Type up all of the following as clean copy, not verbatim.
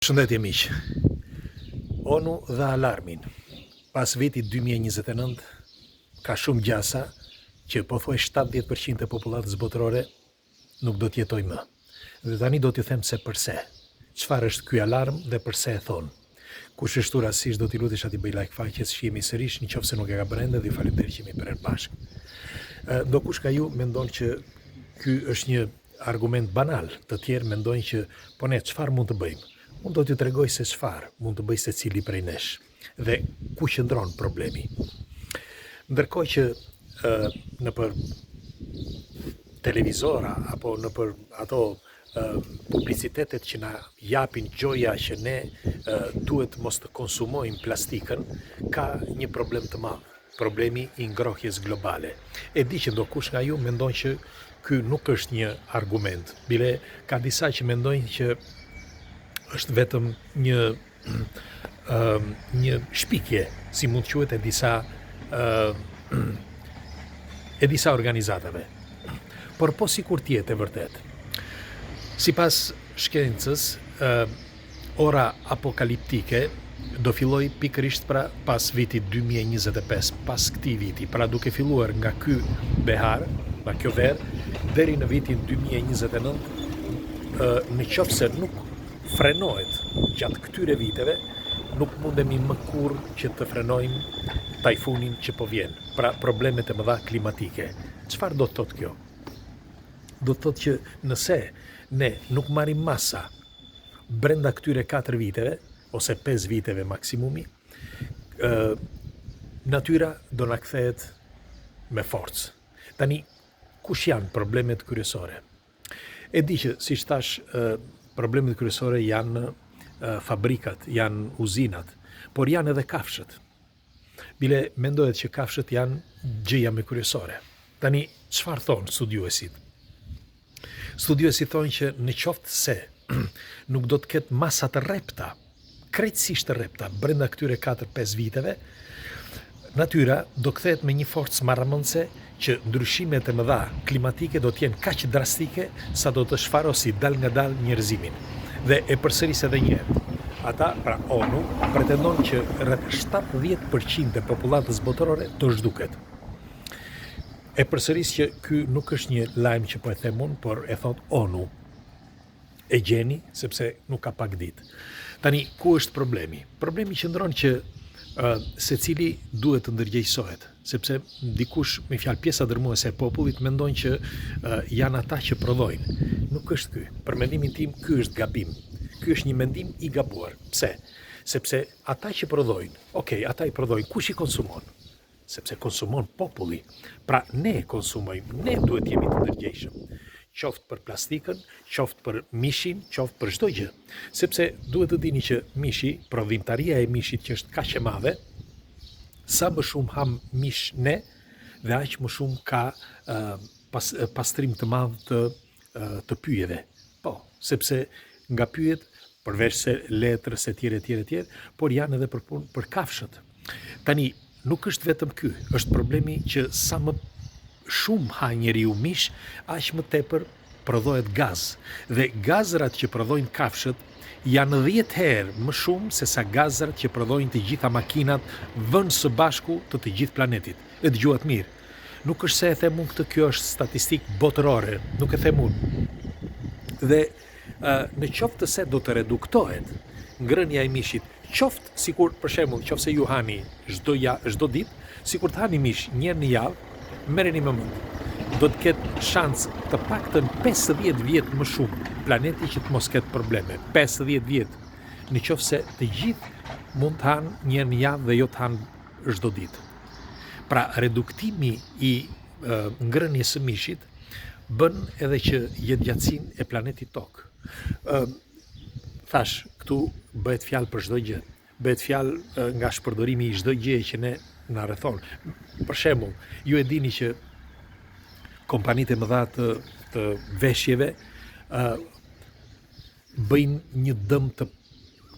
Përshëndetje miq. ONU dha alarmin. Pas vitit 2029 ka shumë gjasa që pothuaj 70% e popullatës botërore nuk do të jetojë më. Dhe tani do t'ju them se përse. Çfarë është ky alarm dhe përse e thonë. Kush është rastësisht do t'i lutesha t'i bëj like faqes, shihemi sërish në qoftë se nuk e ka bërë ende dhe ju faleminderit që jemi përherë bashkë. Ndokush nga ju mendon që ky është një argument banal, të tjerë mendojnë që po ne çfarë mund të bëjmë? Unë do t'ju tregoj se çfarë mund të bëjë secili prej nesh dhe ku qëndron problemi. Ndërkohë që ë nëpër televizora apo nëpër ato publicitetet që na japin gjoja që ne duhet mos të konsumojmë plastikën, ka një problem të madh. Problemi i ngrohjes globale. E di që ndokush nga ju mendon që ky nuk është një argument. Bile ka disa që mendojnë që është vetëm një një shpikje, si mund të quhet e disa e disa organizatave. Por po sikur të jetë e vërtetë. Sipas shkencës, Ora apokaliptike do fillojë pikërisht pra pas vitit 2025, pas këtij viti, pra duke filluar nga ky behar, nga kjo verë, deri në vitin 2029, në qoftë se nuk frenohet gjatë këtyre viteve, nuk mundemi më kurrë që të frenojmë tajfunin që po vjen, pra problemet e mëdha klimatike. Çfarë do të thotë kjo? Do të thotë që nëse ne nuk marrim masa brenda këtyre 4 viteve ose 5 viteve maksimumi, ë natyra do na kthehet me forcë. Tani kush janë problemet kryesore? E di që, siç thashë, problemet kryesore janë fabrikat, janë uzinat, por janë edhe kafshët. Bile mendohet që kafshët janë gjëja më kryesore. Tani, çfarë thonë studiuesit? Studiuesit thonë që në qoftë se nuk do të ketë masa të rrepta, krejtësisht të rrepta, brenda këtyre 4-5 viteve, natyra do kthehet me një forcë marramendëse që ndryshimet e mëdha klimatike do të jenë kaq drastike sa do të shfarosi dalëngadalë njerëzimin. Dhe e përsëris edhe një herë, ata, pra ONU, pretendon që rreth 70% e popullatës botërore do zhduket. E përsëris që ky nuk është një lajm që po e them unë, por e thotë ONU. E gjeni sepse nuk ka pak ditë. Tani ku është problemi? Problemi qëndron që uh, secili duhet të ndërgjegjësohet, sepse dikush, me fjalë pjesa dërmuese e popullit mendon që uh, janë ata që prodhojnë. Nuk është ky. Për mendimin tim ky është gabim. Ky është një mendim i gabuar. Pse? Sepse ata që prodhojnë, ok, ata i prodhojnë, kush i konsumon? Sepse konsumon populli. Pra ne konsumojmë, ne duhet të jemi të ndërgjegjshëm. Qoftë për plastikën, qoftë për mishin, qoftë për çdo gjë. Sepse duhet të dini që mishi, prodhimtaria e mishit që është kaq e madhe, sa më shumë ham mish ne dhe aq më shumë ka uh, pas, pastrim të madh të të pyjeve. Po, sepse nga pyjet, përveç se letrës e tjere, tjere, tjere, por janë edhe për punë për kafshët. Tani, nuk është vetëm ky, është problemi që sa më shumë ha njeriu mish, aq më tepër prodhohet gaz. Dhe gazrat që prodhojnë kafshët janë 10 herë më shumë se sa gazrat që prodhojnë të gjitha makinat vënë së bashku të të gjithë planetit. E dëgjuat mirë. Nuk është se e them unë këtë, kjo është statistikë botërore, nuk e them unë. Dhe në qoftë se do të reduktohet ngrënia e mishit, qoftë sikur për shembull, qoftë se ju hani çdo ja, çdo ditë, sikur të hani mish një herë në javë, merreni me mend. Do të ketë shans të paktën 50 vjet më shumë planeti që të mos ketë probleme. 50 vjet. Në qoftë se të gjithë mund të hanë një herë në javë dhe jo të hanë çdo ditë. Pra reduktimi i ngrënies së mishit bën edhe që jetëgjatësinë e planetit Tokë. Ë thashë, këtu bëhet fjalë për çdo gjë. Bëhet fjalë nga shpërdorimi i çdo gjëje që ne na rrethon. Për shembull, ju e dini që kompanitë e mëdha të të veshjeve ë bëjnë një dëm të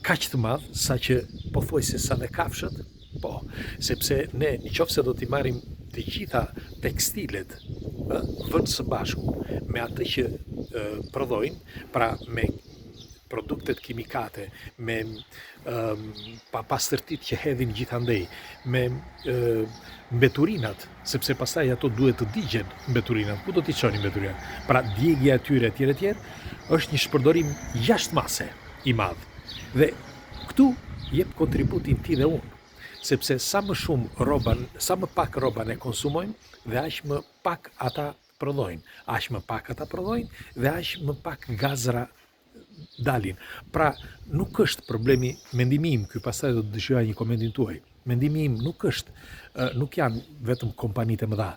kaq të madh saqë pothuajse sa dhe kafshët, po, sepse ne në qoftë se do t'i marrim të gjitha tekstilet ë vënë së bashku me atë që prodhojnë, pra me produktet kimikate, me papastërtitë që hedhin gjithandej, me mbeturinat, sepse pastaj ato duhet të digjen mbeturinat, ku do t'i çoni mbeturinat? Pra djegia e tyre etj etj është një shpërdorim jashtë mase i madh. Dhe këtu jep kontributin ti dhe unë, sepse sa më shumë rroba, sa më pak rroba ne konsumojmë dhe aq më pak ata prodhojnë, aq më pak ata prodhojnë dhe aq më pak gazra dalin. Pra, nuk është problemi, mendimi im, ky pastaj do të dëshiroja një komentin tuaj. Mendimi im nuk është, nuk janë vetëm kompanitë e mëdha,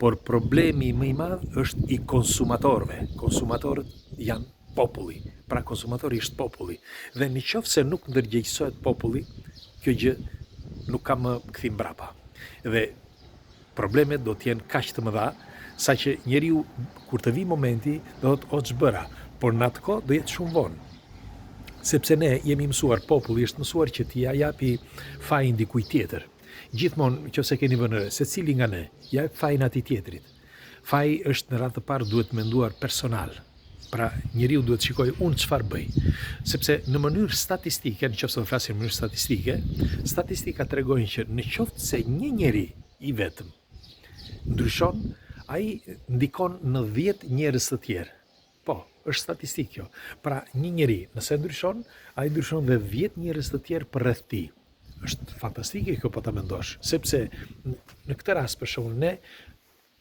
por problemi më i madh është i konsumatorëve. Konsumatorët janë populli. Pra konsumatori është populli. Dhe në qoftë se nuk ndërgjegjësohet populli, kjo gjë nuk ka më kthim mbrapa. Dhe Problemet do të jenë kaq të mëdha, saqë njeriu kur të vijë momenti do thotë o ç'bëra, por në atë kohë do jetë shumë vonë. Sepse ne jemi mësuar, populli është mësuar që t'ia japi fajin dikujt tjetër. Gjithmonë, në qoftë se keni vënë re, secili nga ne ia jep fajin atij tjetrit. Faji është në radhë të parë duhet menduar personal. Pra, njeriu duhet të shikojë unë çfarë bëj. Sepse në mënyrë statistike, në qoftë se do flasim në mënyrë statistike, statistikat tregojnë që në qoftë se një njeri i vetëm ndryshon, ai ndikon në 10 njerëz të tjerë. Po, është statistikë kjo. Pra, një njeri, nëse ndryshon, ai ndryshon dhe 10 njerëz të tjerë përreth tij. Është fantastike kjo po ta mendosh, sepse në këtë rast për shembull ne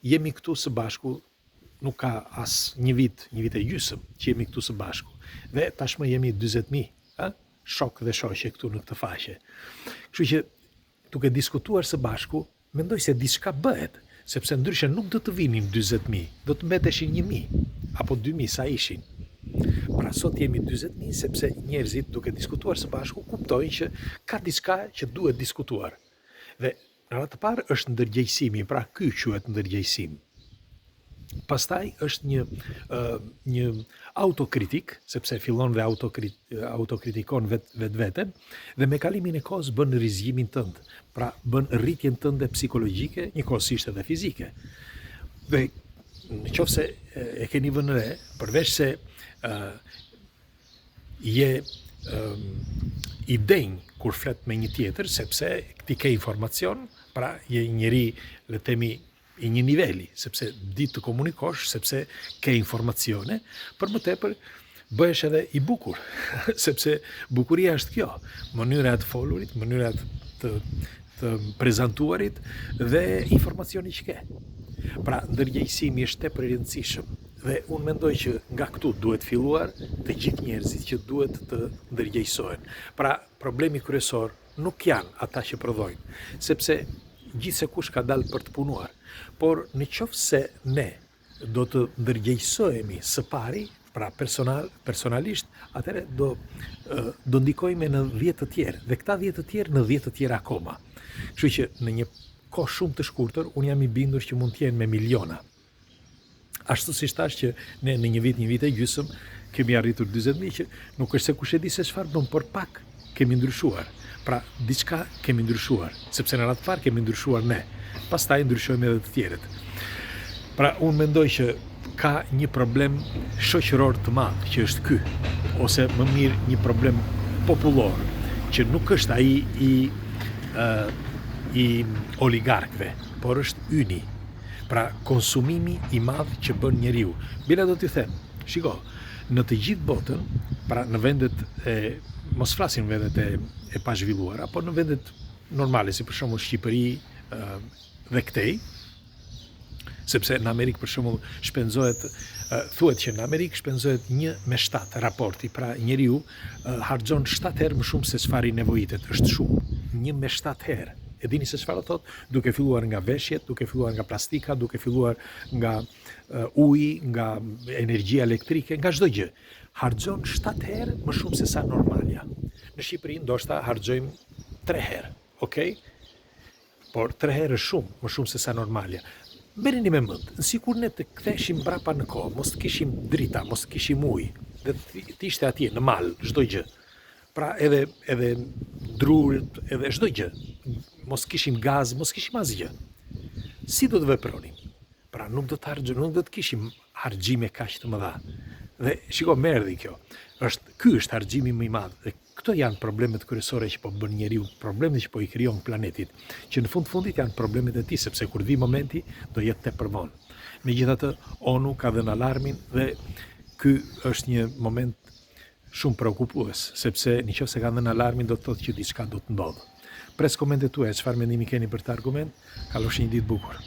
jemi këtu së bashku nuk ka as një vit, një vit e gjysëm që jemi këtu së bashku. Dhe tashmë jemi 40.000, ë? Shokë dhe shoqe këtu në këtë faqe. Kështu që duke diskutuar së bashku, mendoj se diçka bëhet, sepse ndryshe nuk do të vinin 40.000, do të mbeteshin 1.000 apo 2.000 sa ishin. Pra sot jemi 40.000 sepse njerëzit duke diskutuar së bashku kuptojnë që ka diçka që duhet diskutuar. Dhe Në radhë të parë është ndërgjegjësimi, pra ky quhet ndërgjegjësim. Pastaj është një një autokritik, sepse fillon dhe autokrit, autokritikon vet vetveten dhe me kalimin e kohës bën rizgjimin tënd, pra bën rritjen tënde psikologjike, njëkohësisht edhe fizike. Dhe në qoftë se e keni vënë re, përveç se je um, i denjë kur flet me një tjetër, sepse ti ke informacion, pra je njeri, le të themi, i një niveli, sepse di të komunikosh, sepse ke informacione, për më tepër bëhesh edhe i bukur, sepse bukuria është kjo, mënyra e të folurit, mënyra e të të prezantuarit dhe informacioni që ke. Pra, ndërgjegjësimi është tepër i rëndësishëm. Dhe unë mendoj që nga këtu duhet filluar të gjithë njerëzit që duhet të ndërgjegjësohen. Pra, problemi kryesor nuk janë ata që prodhojnë, sepse gjithsekush ka dalë për të punuar. Por në qoftë se ne do të ndërgjegjësohemi së pari, pra personal, personalisht, atëherë do do ndikojmë në 10 të tjerë dhe këta 10 të tjerë në 10 të tjerë akoma. Kështu që në një kohë shumë të shkurtër, unë jam i bindur që mund të jenë me miliona. Ashtu siç thashë që ne në një vit, një vit e gjysëm, kemi arritur 40.000 që nuk është se kush e di se çfarë bën, por pak kemi ndryshuar. Pra, diçka kemi ndryshuar, sepse në radhë të parë kemi ndryshuar ne. Pastaj ndryshojmë edhe të tjerët. Pra, unë mendoj që ka një problem shoqëror të madh që është ky, ose më mirë një problem popullor, që nuk është ai i uh, i oligarkëve, por është yni. Pra konsumimi i madh që bën njeriu. Bile do t'ju them, shiko, në të gjithë botën, pra në vendet e mos flasim vendet e e pazhvilluara, por në vendet normale, si për shembull Shqipëri dhe këtej, sepse në Amerikë për shembull shpenzohet thuhet që në Amerikë shpenzohet 1 me 7 raporti, pra njeriu harxhon 7 herë më shumë se çfarë i nevojitet, është shumë, 1 me 7 herë. E dini se çfarë do thotë? Duke filluar nga veshjet, duke filluar nga plastika, duke filluar nga uh, uji, nga energjia elektrike, nga çdo gjë. Harxhon 7 herë më shumë se sa normalja. Në Shqipëri ndoshta harxhojmë 3 herë, okay? Por 3 herë është shumë, më shumë se sa normalja. Merreni me mend, sikur ne të ktheheshim mbrapa në kohë, mos të kishim drita, mos të kishim ujë, dhe të ishte atje në mal çdo gjë. Pra edhe edhe drurët, edhe çdo gjë. Mos kishim gaz, mos kishim asgjë. Si do të vepronim? Pra nuk do të harxhonim, nuk do të kishim harxhime kaq të mëdha. Dhe shiko, më erdhi kjo. Është ky është harxhimi më i madh dhe këto janë problemet kryesore që po bën njeriu, problemet që po i krijon planetit, që në fund të fundit janë problemet e tij, sepse kur vijë momenti do jetë tepër vonë. Megjithatë, ONU ka dhënë alarmin dhe ky është një moment shumë preokupues, sepse në qoftë se kanë dhënë alarmin do të thotë që diçka do të ndodhë. Pres komentet tuaja, çfarë mendimi keni për këtë argument? Kalofshi një ditë të bukur.